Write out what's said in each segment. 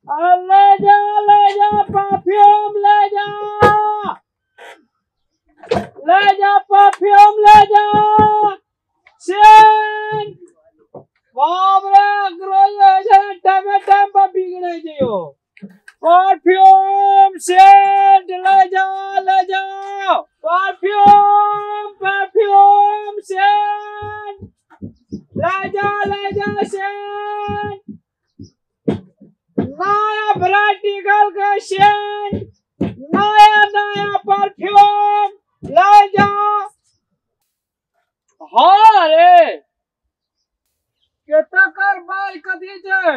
ले जा परफ्यूम ले जा, ले जा परफ्यूम ले जा सेंट। बाप रे रोज ऐसे टाइम टाइम पर बिगड़े जियो। परफ्यूम सेंट ले जा, ले जा परफ्यूम, परफ्यूम सेंट ले जा, ले जा सेंट। नया वैरायटी के सेंट, नया नया परफ्यूम ले जा। हाँ रे केतना कर बाल कथी छै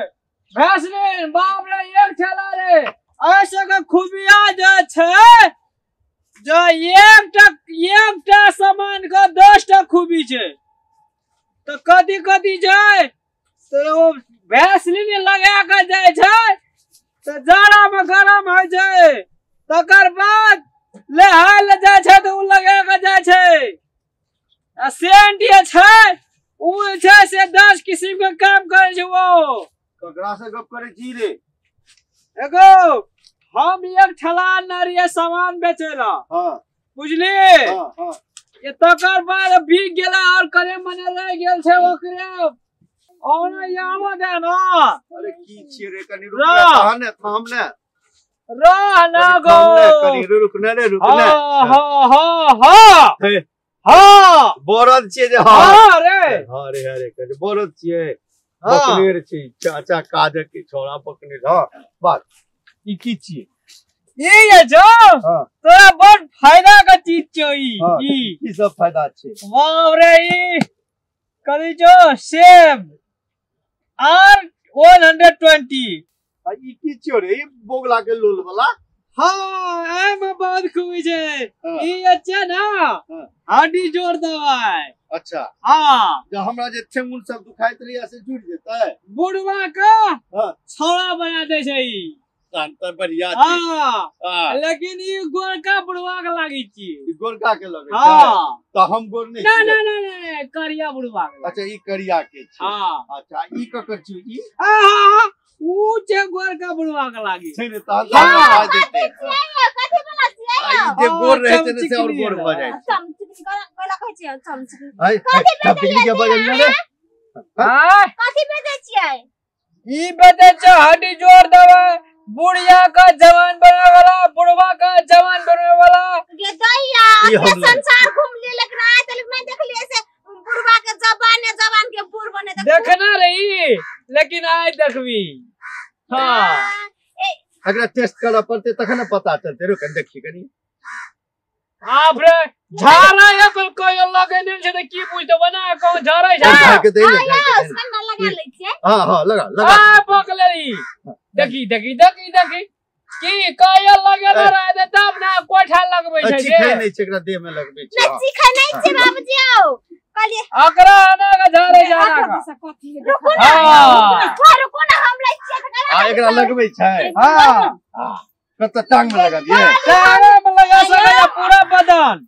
भैसलीन। बाप रे एक ठेला रे ऐसे के खूबिया जे छै जे एकटा सामान के 10 टा खूबी छै। तो कथी कथी छै तो ओ भैसलीन लगा के जाइ छै तो जाड़ा में गरम होइ छै, तकर बाद लेहाय ले जाइ छै तो उ लगा के जाइ छै। आ सेंट जे छै उ छै से 10 किस्म के काम करै छै। वो ककरा से गप करै छी रे? एगो हम एक ठेला आनने रहियै सामान बेचै ला। हां बुझली? हां हां। ये तकर बाद बिक गेला और करे मने रह गेल छै ओकरे। और आबऽ दे ना। अरे की छियै रे, कनी रुक ने तहन ने, थाम ने रह ना गो, कनी रुक ने रे, रुक ने। हां हां हां हां हां बरद छियै जे। हां हां रे हां रे रे कनी बरद छियै, बकनेर छी चाचा काजक के छोड़ा बकनेर। हां बात ई की छियै? ई जे छौ तोरा बड़ फायदा के चीज छौ ई। ई की सब फायदा छै? बाप रे ई कथी छौ सेब आर 120। आ ई की छियौ रे? ई बोगला के लोल वाला? हाँ एमे बहुत खूबी छै। ई अच्छा ना हड्डी जोड़ दवाई। अच्छा हाँ जे हमरा जे ठेंगुन सब दुखाइत रहिया से जुड़ जेतै? बुढ़वा के छौड़ा बना दै छै ई। तहन तऽ बढ़िया छै। हाँ लेकिन ई गोरका बुढ़वा के लागै छी। ई गोरका के लगै छै? हाँ तऽ हम गोर नहि? ना ना ना ना, करिया बुढ़वा के। अच्छा ई करिया के छै। हाँ अच्छा ई ककर छी? ई हां ऊ छै गोरका बुढ़वा के लागी छै ने। तहन तऽ आ जेतै। कथी वाला छियै? ई जे गोर रहै छै ने से और गोर भऽ जाइ छै। चमचकी कोना कहै छियै? चमचकी कथी बेचै के बजल ने रे? हां कथी बेचै छियै? ई बेचै छै हड्डी जोड़ दवाई, बुढ़िया का जवान बनावे वाला, बुढ़वा का जवान बनावे वाला। गे दैया अपने संसार घूम ले लेकिन आइ तक नहीं देखलिए से बुढ़वा के जवान है, जवान के बूढ़ बने। देखना रही लेकिन आइ देखबी। हां एकरा टेस्ट करऽ पड़तै तखन ने पता चलतै। रुक देखी कनी। बाप रे झाड़ा एकर कोई लगेने छै त की बुझतै? बना कहूं झाड़ै छै। झाड़ के दे ने। लगा लै छियै। हां हां लगा लगा। आ पकड़ली। देखी देखी देखी देखी की कायल लगेने रहे तब ना कोठा लगबै छै। चीखै नै छै एकरा देह में लगबै छै। नै चीखै नै छै बाबूजी। आओ कहलिए एकरा आना के झाड़ै छै। रुकू ना रुकू ना, हम लै छियै। आ एकरा लगबै छै। हां कत टांग में लगा दिए? टांग में लगा सकै पूरा बदन।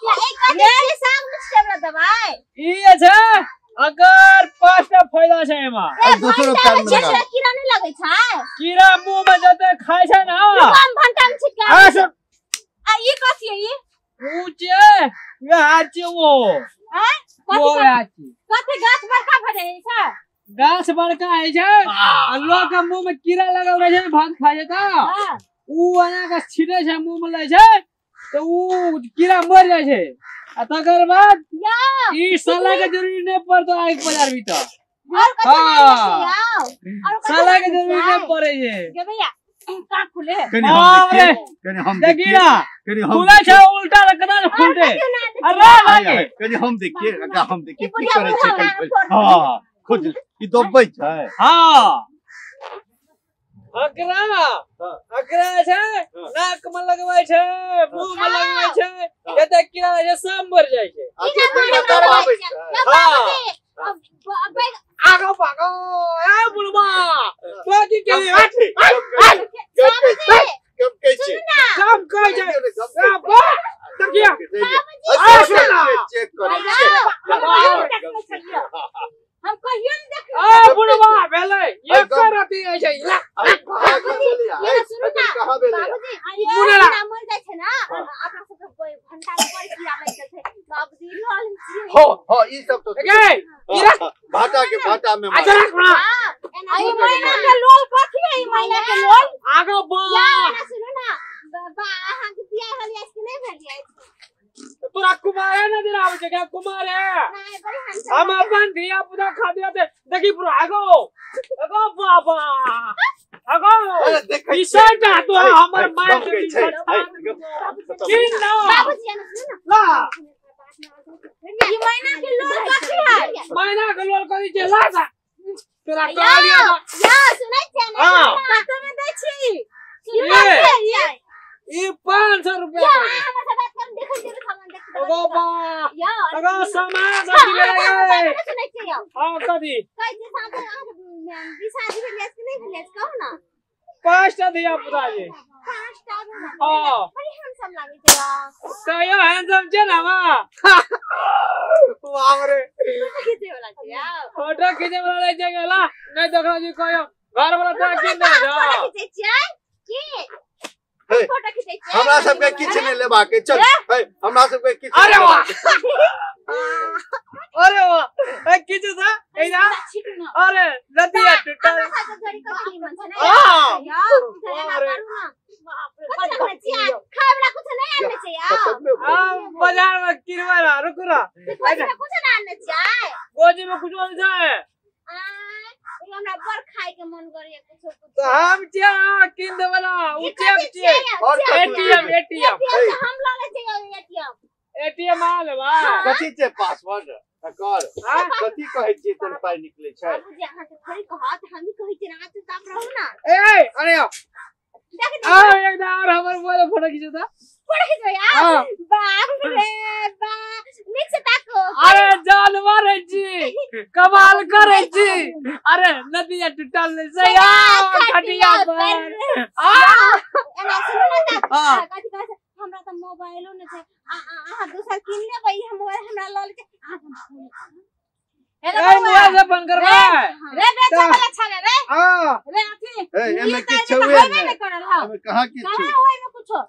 ए कथी छै साग में छिटै दवाई? ई छै अगर 5टा फायदा छै एमा। दोसरो टांग में लगा। कीड़ा नहीं लगै छै? कीड़ा मुंह में जते खाय छै ना। हम भंटा में छिटका। आ ई कथी है? ई ऊ छै वएह छै वो। हां कथी कथी गाछ बड़का भ जाइ छै? गाछ बड़का होइ छै आ लोग के मुंह में कीड़ा लगल रहै छै, भात खाय छै त ऊ अना के छिटै छै, मुंह में लै छै तो ऊ कीड़ा मर जाइ छै। आ तकर बाद ई साला के जरूरी नहीं पड़तो आइ बाजार भीतर। और कथी नहीं छै? साला के जरूरी नहीं पड़े छै। गे भैया का खुले? कनी हम देखिए, कनी हम देखिए, कनी हम खुले छै उल्टा रखना खुलते। अरे लागे कनी हम देखिए, अगा हम देखिए की करै छै कनी। हां खुद ई दबबै छै। हां अकरा अकरा छै नाक में लगबै छै, मुंह में लगबै छै, जते कीड़ा रहै छै सब मर जाइ छै। अच्छा दबाबै छै। हां आगो भागो ए बुढ़वा तो की केली? कम कहै छै, कम कहै छै। देखिए चेक करै छै। हम कहियो नहीं देखलिए। आ बुढ़वा भेलै एक रति छै। अरे भाग टाका में अच्छा रख ना। आई महीना के लोल कथी है? ई महीना के लोल आगो बा या ना सुनो ना बाबा, अहाँ के बियाह भेल अछि कि नहि भेल अछि? तोरा कुमार है ना दिन आबै छै क्या कुमार है? नहीं बड़ी हैंडसम। हम अपन धिया पुता खा दिया ते देखी पूरा आगो आगो बाबा आगो अरे देखै ई साइड तो हमर माय गप छै की ना बाबूजी ना सुनो ला ना, ई महीना के लोल कथी है? महीना के लोल कथी छै? ला सा तोरा कहलियो या सुनै छियै ना? हाँ। कते में दै छी? ए। ई 500 रुपया या हमरा से बात कर, देखै छियै सामान देख। अगो बा या अगो सामान सब दिले रे। सुनै छियै? हां कथी कहै छियै सामान अहाँके शादी भेल अछि कि नहि भेल अछि कहू ना? पाँचटा धिया पुता छै। पाँचटा भेल? हाँ। बड़ी हैंडसम लागै छै यार। कहियो हैंडसम छै ना मा बाप रे फोटो खींचे वाला छै यार। फोटो खींचे वाला लै छै गेला नहीं देखलो जी कहियो घर वाला तोरा कीन दे जा। फोटो खींचै छियै की? हे, फोटो खींचै छियै? हमरा सबके किछु नहि लेबाक के चल। हे, हमरा सबके किछु अरे नहि वाह लेबाक के। अरे वाह ए किछु सा एना ठीक ना। अरे नदिया टूटल। हमरा सबके घड़ी कथी निमन छै ने? हाँ। यार एना अरे। करू ना, कथी रखने छियै? खाय वाला कुछ नहि आनने छै यार। खतम भऽ आ बाजार में किनबै ना रुक ना। गोजी में कुछ नहि आनने छियै? गोजी में कुछ नहीं छै। आय, ई हमरा बड़ खाय के मन करैया कुछो कुछो। तो हम छियै अहाँ कीन देबै ना उ ई चेक कथी छियै। छियै? और कथी? एटीएम एटीएम एटीएम से हम लऽ लै छियै एटीएम। एटीएम आ लेबा। कथी छै पासवर्ड तकर? हाँ? कथी कहै छियै तन पाइ निकलै छै? बाबूजी अहाँके थोड़ी कहत, हमही कहै छियै, अहाँ चुपचाप रहू ना। ए अरे आओ देख आओ एकदा और हमर मोबाइल फोटो खींचो ता। फोटो खींचबै यार? हाँ। बाप रे बाप, नीक से ताको। अरे जानवर है जी कमाल करे जी। अरे नदिया टूटल सया खटिया पर आ एना सुनू ना तऽ हाँ। कथी कहै छै, हमरा तऽ मोबाइलो नहि छै। अहाँ दोसर कीन लेबै, ई मोबाइल हमरा लऽ लेबै अहाँ। हेलो ए बौआ मोबाइल से फोन करबै। रे बेचे वाला छले रे। हां रे अथी हे, एमे ई किछु तऽ छौए होबे नहि। नहि करल हौ। एमे कहाँ किछु? कहाँ ओहिमे कुछो?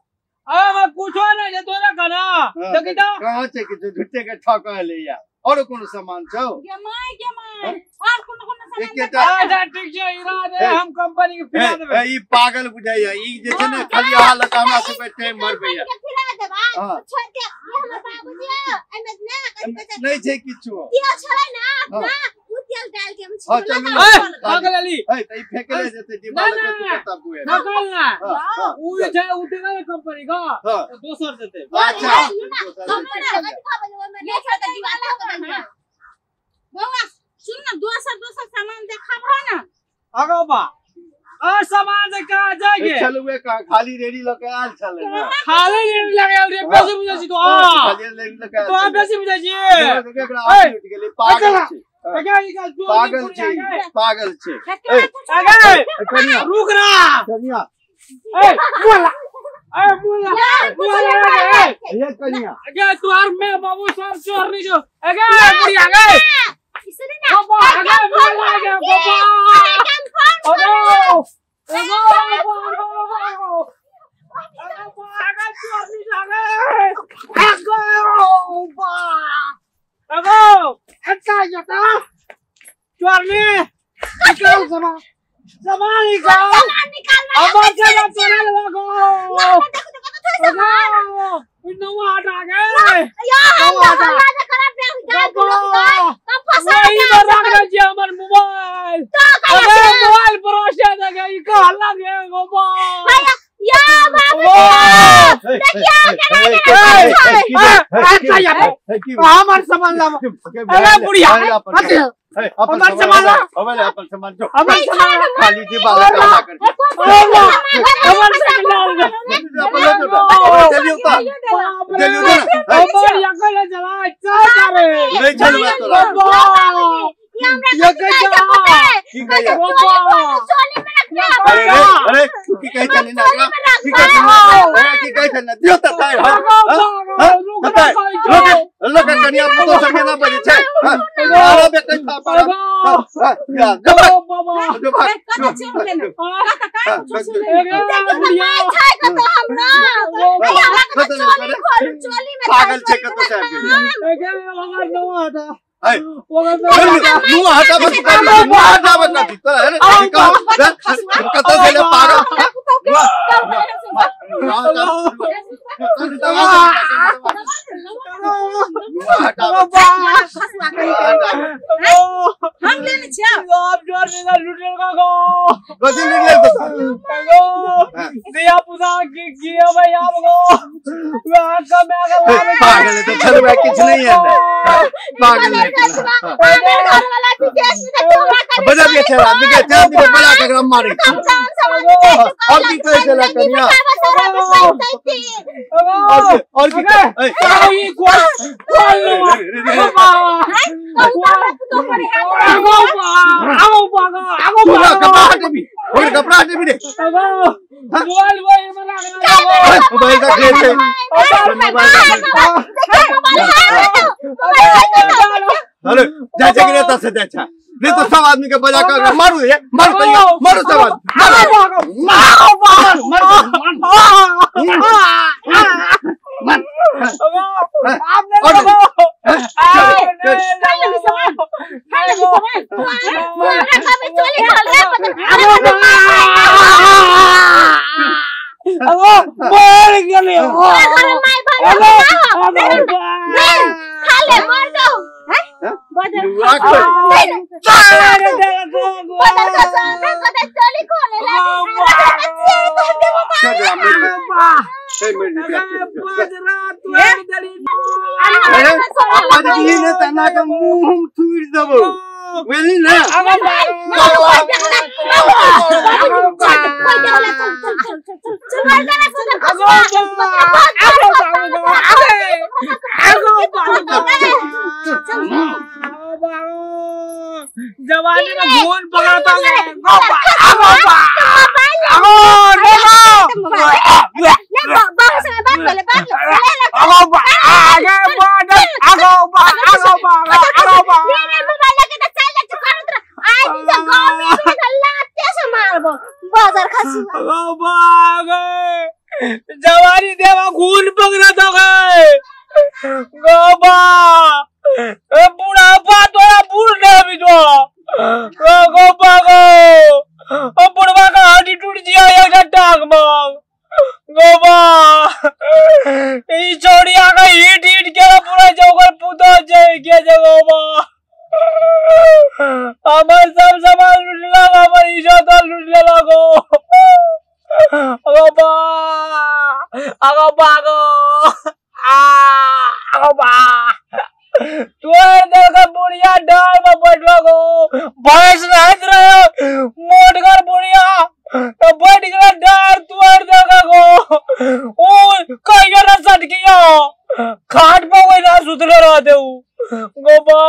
आ मैं कुछो नहीं जे तोरा कना हाँ, देखी तो कहाँ छै किछु? झूठे के ठकल या और कोनो सामान छौ? गे my गे my, और कोनो कोनो सामान एकेटा अच्छा ठीक छै इरा दे हम कंपनी के फिरा हे, देबै। हे, ई पागल बुझाइया ई जे छै ने खाली अहाँ लग हमरा सबके टाइम मरबैया। के फिरा देबै हाँ। छोड़ के। ई हमर बाबूजी एहिमे ने कथी कहै छै नहि छै किछु। तेल छलै ना हाँ। अपना उ तेल डाल के हम हाँ, छिटलक चलू आ ए चल। भाग लेली। हे, तऽ ई फेकले जेतै डिब्बा ना, लऽ के ना, तू ना। कतऽ बुए। नकल ना हाँ, हाँ, उ जे छै उ देबै ने कंपनी का हाँ। तो दोसर देतै। अच्छा हम ने कथी कहबै ओहिमे नहि छै तऽ दीवार लऽ के देलियै। बौआ सुन ना, दोसर दोसर सामान देखाब हो ना। आगो बा और सामान से कहाँ जाएंगे? छलुए कहाँ? खाली रेडी लऽ के आयल छलै ना। खाली रेडी लगायल रे बेसी बुझै छी तो हाँ, खाली रेडी लऽ के आयल तो छलै। बेसी बुझै छी। देखो, एकरा आँखि उठि गेलै, पागल ए, छै। अगे ई का जोर पागल छै ई, पागल छै। केकरा कुछ अगे कनिया रुक ना। कनिया ए बोला ए बोला बोला ए हे कनिया अगे तुहार में बाबू सब चोर नहीं जो अगे बुढ़िया अगे ई सुनू ना, बाबा अगे बोला अगे बाबा अरे कन्फर्म अगे अगे बाबा अगे चोर नहीं जो अगे अगे बा अगे अच्छा जता चोर ने निकाल सामान सामान निकाल। सामान निकाल ना। अब चला चला लगो देखो देखो तो सामान अगे नवा हटा गए या हम नवा तो हटा। हल्ला जे करब रे गाय के लोग बाबा तब फंसा वही पर रख दे छी हमर मोबाइल। तो अबे मोबाइल पर से दे गई का हल्ला गे बाबा। या बाबू हे, देखियो हे, केना हे, केना हे, छै। हे, की भेल? हे, की अच्छा भेल? या हे, की भेल? हमर सामान लाबो। के अरे भेल? बुढ़िया, हे, अपन हट। हे, अपन हमर सामान ला। अबे ले, अपन सामान जो हमर सामान ला। खाली डिब्बा लऽ के हल्ला कर हमर सामान ला। अपन लऽ जो चलियौ तऽ चलियौ ने। हे, हमर यकल चला चल रे। नहि चलबै तोरा। बाबा ई हमरा ये कथी कहै छै कहिया? पता है? की कहैया? बाबा चोली में रखले अरे रे, अरे तू की कहै छली ना एकरा? की कहै छली ना? अरे की कहै छली ना? दियौ तऽ ताहि, हाँ, हाँ, हाँ, रुक बताए। ना कहै छौ। लोक के कनिया पुतोह सब केना बजै छै? हाँ, आरो बेकै थापड़। हाँ, हाँ, जा, जो भाग, बाबा जो भाग, कतऽ जो, छियै हम लेने? आ, कतऽ काहे हाँ, कुछो जो, सुनै? अगे बुढ़िया छै कतौ हमरा बाबा अरे हमरा कतौ कतऽ चोली लेलकै रे? खोलू चोली में पागल छै कतौ से आबि गेलै। अगे हमर नवा हटा। है मुंह हटाबत मुंह हटाबत ना तोरा है कत से ले पागल हम लेने छियै आप जोर से लुटेल का गो कथी लुटेल गो दिया पुदा की किया भाई आप गो का मैं पागल है तो चल भाई किछ नहीं है पागल है घर वाला विदेश में तोरा कर बजा दिया चला आदमी के चल दिया बजा के एकरा मारे और की कहै छला कनिया और की ई कोन कोन कपड़ा हटेबी ओकर कपड़ा हटेबी रे मोबाइल भाई मना मोबाइल का खेल छै अरे जा जा के रहता से जा नहीं तो सब आदमी के बजा कर मारू रे मारू तैया मारू सब आदमी मारो मारो मारो मार आपने मर गेलै जवानी में घून पकड़ता है। जवानी देवा खून पकड़ता है गोबा बुढ़ापा तोरा बूढ़ ने अभी तो गोबा गो बुढ़वा का हड्डी टूट जिया एक टांग मांग गोबा ई छोड़िया का हीट हीट के पूरा जोकर पुतो जाए के गोबा हमर सब सामान लुटला हमर इज्जत लुटला गो गोबा अगो बागो आ अगो बा तोर देख बुढ़िया डाल में बैठलो गो भैंस रहत रहे मोटगर बुढ़िया बैठ गेल डार तोर देख गो ओ कहियो ना सटकियो खाट पर कोई ना सुतले रहते उ गोबा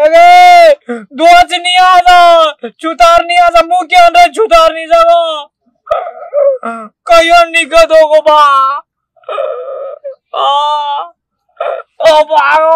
अरे दोच नहीं आता चुतार नहीं आता मुंह के अंदर चुतार नहीं जागा कहियो निकल दो गोबा आ ओ बारो।